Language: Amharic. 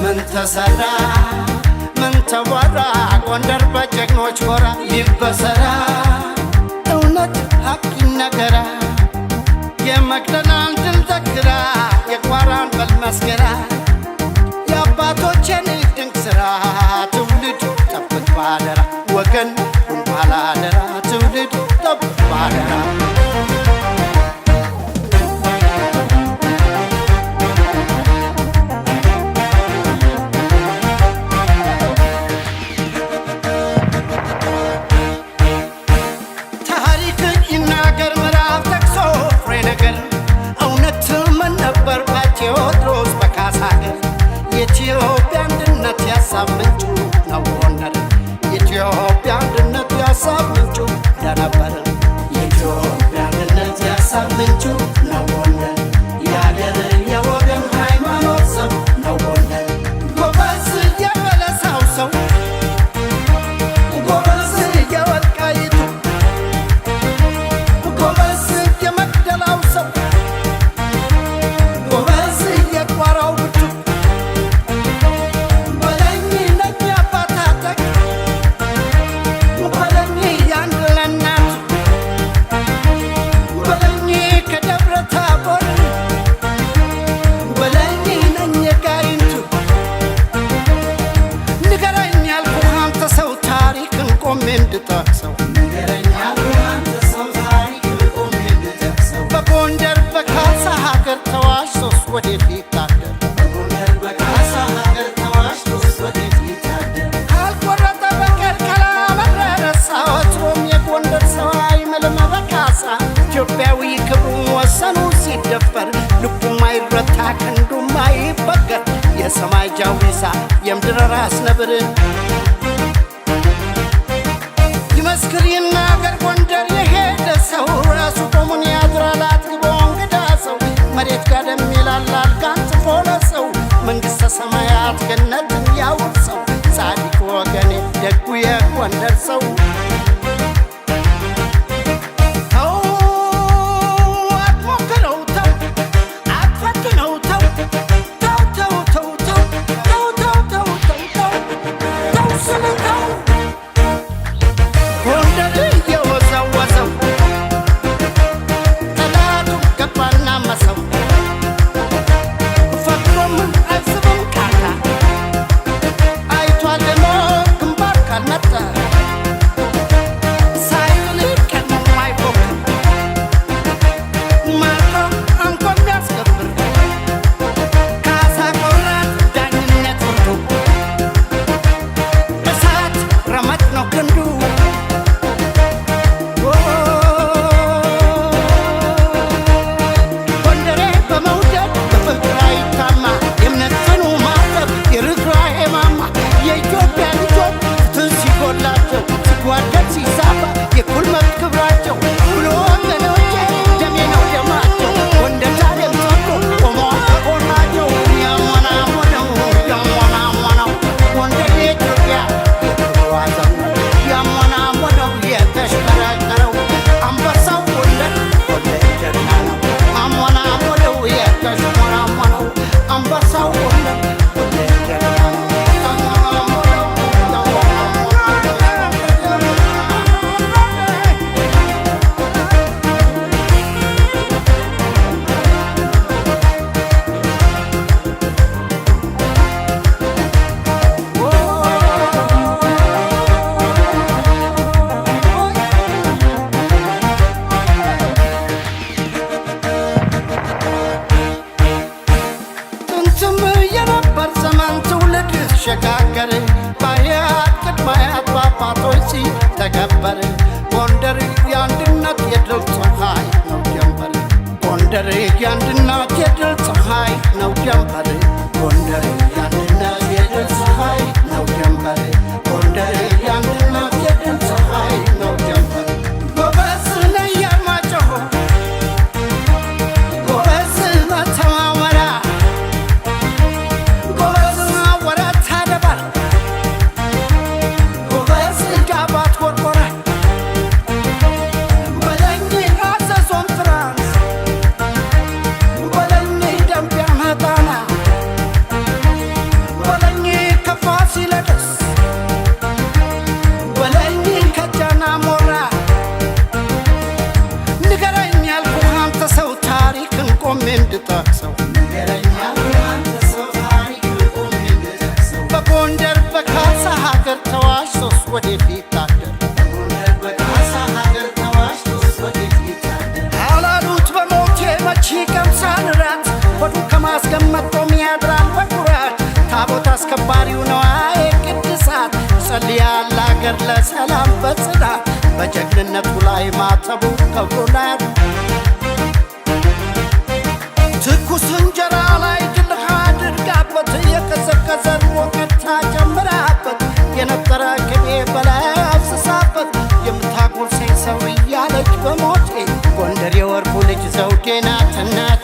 ምን ተሰራ፣ ምን ተወራ? ጎንደር በጀግኖች ጎራ ይበሰራ፣ እውነት ሀቅ ይነገራ። የመቅደላን ድል ዘክራ፣ የቋራን በል መስክራ፣ የአባቶቼን ድንቅ ሥራ ትውልድ ጠብቅ ባደራ፣ ወገን ሁን ባላደራ፣ ትውልድ ጠብቅ ባደራ። ታሪክ ይናገር ምዕራፍ ጠቅሶ ፍሬ ነገር፣ እውነት ምን ነበር በቴዎድሮስ በካሳ ሀገር? የኢትዮጵያ አንድነት ያሳብ ምንጩ ነው ጎንደር። የኢትዮጵያ አንድነት ያሳብ ምንጩ እንደነበር፣ የኢትዮጵያ አንድነት ያሳብ ምንጩ ነው ጎንደር። የአገር የወገን ሃይማኖት ሰው ነው ጎንደር። ጎበዝ የበለሳው ሰው፣ ጎበዝ የወልቃይቱ፣ ጎበዝ የመቅደላው ሰው፣ ጎበዝ የቋራው ብርቱ፣ በለኝ ነኝ አባት አጠቅ፣ በለኝ ያንድ ለእናቱ፣ በለኝ ከደብረ ታቦር፣ በለኝ ነኝ የጋይንቱ። ንገረኝ ያልኩህ አንተ ሰው፣ ታሪክን ቆሜ እንድጠቅሰው። በጎንደር በካሳ ሀገር ተዋሽቶስ ወዴት ሊታደር? ካልቆረጠ በቀር ካላመረረ ወትሮም የጎንደር ሰው አይምልም በካሳ። ኢትዮጵያዊ ክብሩ ወሰኑ ሲደፈር ልቡም አይረታ ክንዱም አይበገር፣ የሰማይ ጃዊሳ የምድር ራስ ነብር። ይመስክር ይናገር ጎንደር የሄደ ሰው፣ ራሱ ቆሙን ያድራል አጥግቦ እንግዳ ሰው። መሬት ጋደም ይላል አልጋ አንጥፎ ለሰው፣ መንግሥተ ሰማያት ገነትን ያውርሰው ጻድቅ ወገኔ ደጉ የጎንደር ሰው። ተው አትሞክረው፣ ተው አትፈትነው፣ ተው ተው ተው ተው ተው ተው ተው ተው ተው ተው ተው ስልህ ተው። ጎንደር እየወዘወዘው ጠላቱ ገባና መሰው፣ ፈጥሮም አይስብም ካታ፣ አይቷል ሞት ግንባር ካልመጣ፣ ሳይል ቀድሞ አይፎክር፣ ማርኮ አንቆ የሚያስገብር ካሳ ቆራጥ ዳኝነት ፍርዱ፣ እሳት ረመጥ ነው ክንዱ። ጎንደሬ በመውደድ በፍቅር አይታማ፣ የእምነት ጽኑ ማተብ የርኅራኄ ማማ፣ የኢትዮጵያ ልጆች ፍትህ ሲጎላቸው ሲጓደል ሲዛባ የእኩል መብት ክብራቸው ብሎ ወገኖቼ ደሜ ነው ደማቸው። ጎንደር ዛሬም ጸንቶ ቆመዋል ከጎናቸው። ያሞናሞነው ያሞናሞነው ጎንደር የኢትዮጵያ የክብሯ ዘው፣ ያሞናሞነው የተሽከረከረው አንበሳው ጎንደር ጎንደር ጀግና ነው። አሞናሞነው የተሽሞናሞነው አንበሳው ጎንደር ጎንደር ጀግና ነው። አሞናሞነው ያሞናሞነው። ጥንትም የነበር ዘመን ትውልድ ሲሸጋገር በአያት ቅድመ አያት በአባቶች ሲተገበር፣ ጎንደር የአንድነት የድል ፀሐይ ነው ጀንበር። ጎንደር የአንድነት የድል ፀሐይ ነው ጀንበር። ጎንደር የአንድነት የድል ፀሐይ ነው ጀንበር። ጎንደር የአንድነት የድል ፀሐይ ነው ጀንበር። ጎበዝ ነኝ አርማጭሆ፣ ጎበዝ መተማመራ፣ ጎበዝ ወዴት ሊታደር? አላሉት በሞቴ መቼ ቀምሳል ራት፣ ሆዱ ከማስገመት ቆም ያድራል በኩራት። ታቦት አስከባሪው ነዋዬ ቅድሳት ይጸልያል አገር ለሰላም በጽናት፣ በጀግንነቱ ላይ ማተቡ ከብሮናል። ትኩስ እንጀራ ላይ ድልህ አድርጋበት፣ የቀዘቀዘ ወቀታ ጨምራበት፣ የነጠረ ቅቤ በላይ አፍስሳበት፣ የምታጎርሰኝ ሰው እያለች በሞቴ፣ ጎንደር የወርቁ ልጅ ዘውዴ ናት እናቴ።